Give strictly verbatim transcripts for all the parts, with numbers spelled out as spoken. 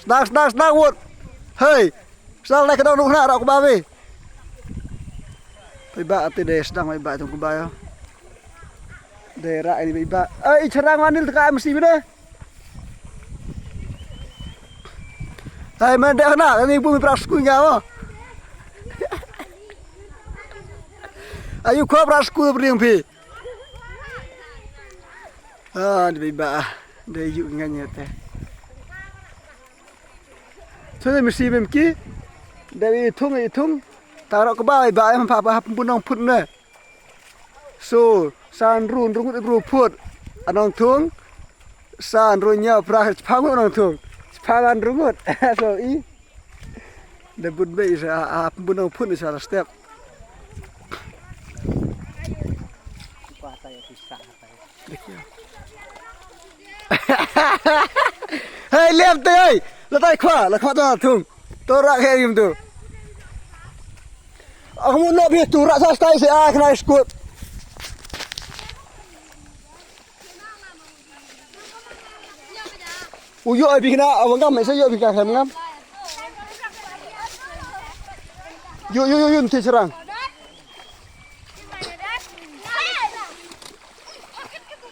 Sdang, sdang, sdang, wut. Hei. Sdang, lai ka dong, nong, na, rah kba, wei. Paidbah, te dei sdang, paidbah, thung kba, ïa. Dei rah, ini, paidbah. Eh, i charang, manil, teka, mesti, bide. Hei, man, dei, na, ini, bumi, pras, kuing, ya, oh. Ayu, kho, pras, kuing, bring, pi. Ah, dei, paidbah, ah. Dei, yu, ngan, ya, te. Thung masi mem ki. Da i thung i thung. Tang rok ba i ba em pa pa hap bunong phut ne. So, san run rung rung phut. Anong thung. San run nya pra chpang anong thung. Chpang an rungut. So i. Da bun be sa hap bunong phut sa step. Hei, lem te, hei. La tai khwa, la khwa ta thung. To ra khe yum tu. Aku mun no bi tu ra sa stai se a khnai skut. U yo ai bi khna, a wangam, sa yo bi ka kham ngam. Yo, yo, yo, yo, te serang.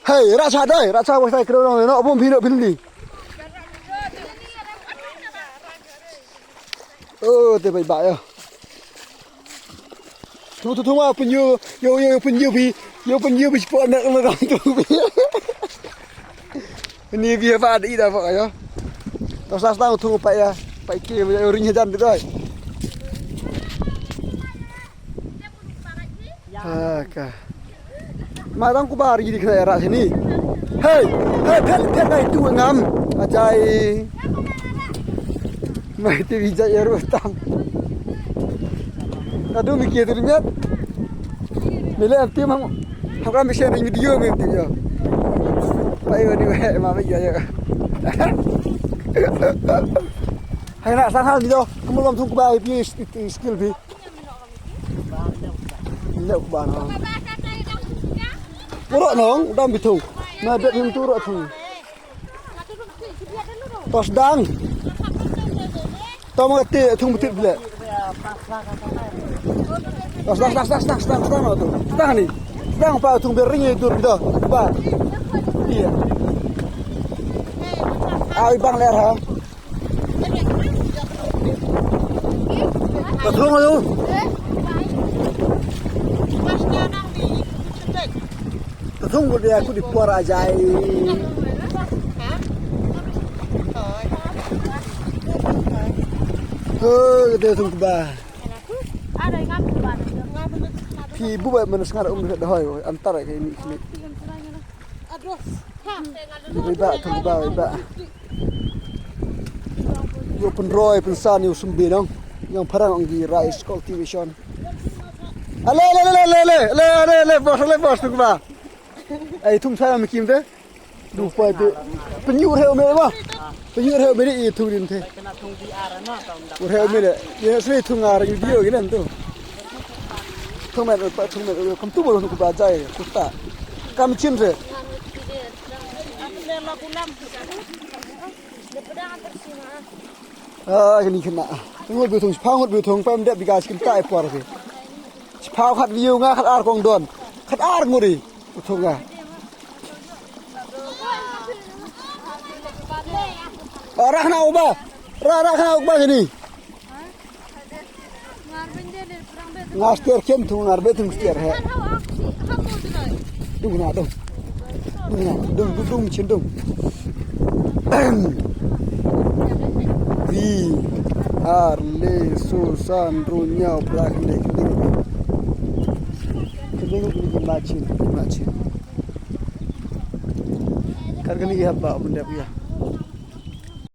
Hei, ra cha dai, ra cha wa sai kro no, no, bom bi no bi ni. Oh, te bai ba ya. Tu, tu, tu, ma, pun yu, yu, yu, pun yu bi, yu, pun yu bi, sport nak, nak, tu bi. Ni bi ba da i da ba ya. To sa sa tu pa ya, pa ki, yu, ring hajan tu dai. Ha ka. Ma dang ku ba ri di kena era sini. Hei, hei, pet, pet, hei, tu ngam. Ajai. Mai te bi jai eru tam. Aduh, mi kia tu miat. Mele am tim ham. Ham kam bi share video mi tim yo. Pai wa ni wa, ma ba ya ya. Hai na sang hal ni yo. Kamu lam thung ku ba pi skill bi. Lek ba na. Pura nong, dam bi thung. Na bet him tu ro thung. Tos dang. Tom ka ti thung betit ble. Tos dang, dang, dang, dang, dang, dang tu. Dang ni. Dang pa thung bering itu dah. Ba. Iya. Ai bang ler ha. Ka thung ayo. Ka thung bud ya ku di por ajai. Oh, kita thung ba. Phi bu ba man sngar um da hoi antar ka ini sini. Iba thung ba iba. Ïoh pynroi pynsan ïoh sumbi nong. Ïong pharang ong ki rice cultivation. Ale, ale, ale, boss, ale, boss, thung ba. Ai thung sa ma kim te. Du poi te. Pynïoh rheu me ba. Pynïoh rheu me i thung din te. Rheu me le. Ye sle thung ar video gi len tu. Thung me pa thung me kam tu bol thung ba jai. Kuta. Kam chin re. Ah, kini kena. Ngut bi thung, shiphew ngut bi thung, pem dep bi ka skim ta e por bi. Shiphew khat bi yu nga khat ar kong don. Khat ar nguri. Bi thung nga. Ah, ra khana uba. Ra, ra khana uba kini. Nga stier kem tu ngar be tu stier he. Dung na dung. Dung na dung dung dung chin dung. Vi ar le so san ru nyau plak le kding. Kding ni machin machin. Kar kani ya ba bunda ya.